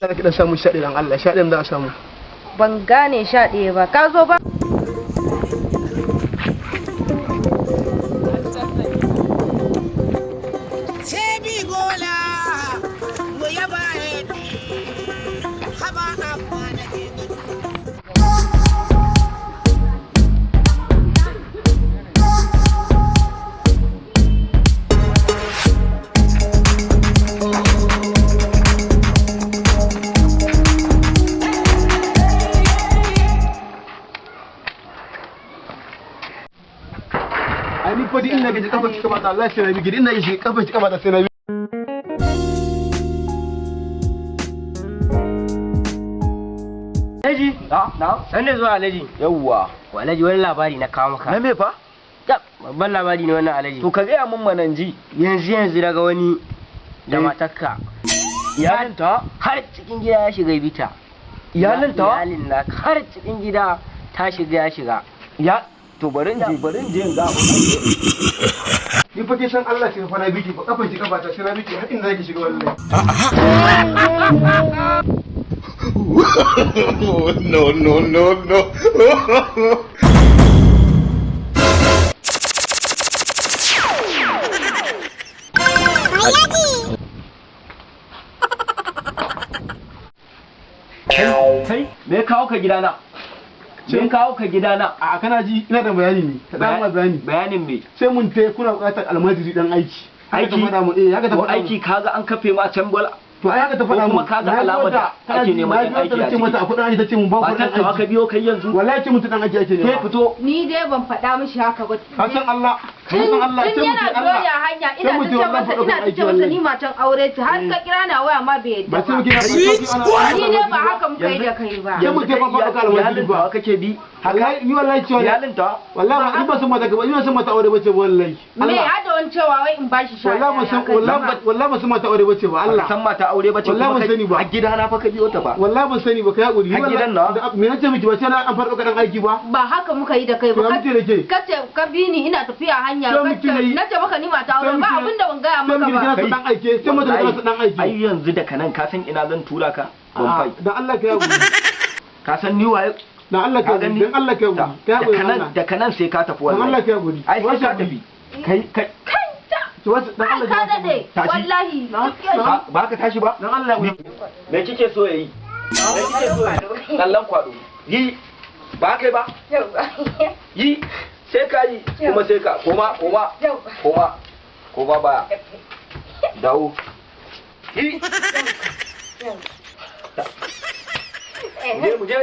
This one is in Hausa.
Za ki dan samu 11 dan Allah, 11 za a samu. Ban gane 11 ba. Ka zo ba? Ai ni fa ina gaji kafa ki kamata Allah sai na bi ina gaji kafa ki kamata sai na bi. Alhaji, Na? san da zuwa Alhaji. Yawwa. Wa Alhaji wani labari na kawo maka. Na me fa? Tab, babban labari ne wannan Alhaji. To ka gaya mun manan ji. Yanzu yanzu daga wani da matarka. Iyalin ta? Har cikin gida ya shiga bita. Iyalin ta? Iyalin na har cikin gida ta shiga ya shiga. Ya to bari in je in ga abin. Ni fa kin san Allah sai fa na biki fa kafa ki kamata sai na biki har inda zaki shiga wallahi. No, no, no, no. Kai, me kawo ka gidana? Me kawo ka gidana? A kana ji ina da bayani ne. Ka dan ma bayani. Bayanin me? Sai mun tai kuna buƙatar almajiri dan aiki. Haka ta Aiki? faɗa mun eh haka ta To faɗa mun. aiki kaga an kafe ma can bola. To ai haka ta faɗa Ko mun. kuma kaga alamar da ake neman yan aiki a ciki. Mata ciki. a kuɗin aiki ta ce mun ba Ba kuɗin ta ka aiki. biyo kai yanzu. Wallahi ce mun ta dan aiki ake Ke nema. fito. Ni dai ban faɗa mishi haka ba. Ka san Allah, ka san Allah, Tun sai yana mutum Allah. doya hanya ina Sai ta mutum ce wallahi masa faɗa ina ta aiki ce masa wallahi. ni matan aure ce har ka kira na waya ma bai yadda Ba sai ba. muke na Ni dai ba haka muka yi da kai ba. Sai mutum ba faɗa almajiri Iyalin ba. ta kake bi. Wallahi ni wallahi cewa Iyalin ta? wallahi ba ni ba san mata ba ni ba san mata aure bace ba wallahi. Me Allah. hada wani cewa wai in bashi sha Wallahi ba ɗaya san ya kai wallahi ba. wallahi ba san mata aure bace ba Allah. San mata aure bace Wallahi kuma ban kai sani ba. a gidana fa ka biyo ta ba. Wallahi ban sani ba kai hakuri. Har gidan na? Me nace miki ba sai na an faɗo kadan aiki ba. Ba haka muka yi da kai ba. To ya muke da ke? Kace ka bi ni ina tafiya hanya. Sai muke Kace da yi. nace maka ni mata aure Sai ba muke abin da ban gaya sai maka muke ba. kina son dan aike sai mata kina son dan aike. Ai yanzu daga nan ka san ina zan tura ka. Ban fai. Dan Allah kai hakuri. Ka san ni waye? Dan Allah kai Ka hakuri. gani? Dan Allah kai hakuri. Kai hakuri Daga nan Allah. daga nan sai ka tafi Dan Allah wallahi. kai hakuri. Ai sai ka tafi. Kai kai Ki wasu dan Ai Allah ka ki dade Tashi. wallahi. ba ba ka tashi ba? Dan Allah ya Me kike so yayi? Me kike so yayi? Tsallan kwado. Yi. Ba kai ba? Yi. Sai ka yi kuma sai ka koma koma koma koma baya. Dawo. Yi. Mu je mu je.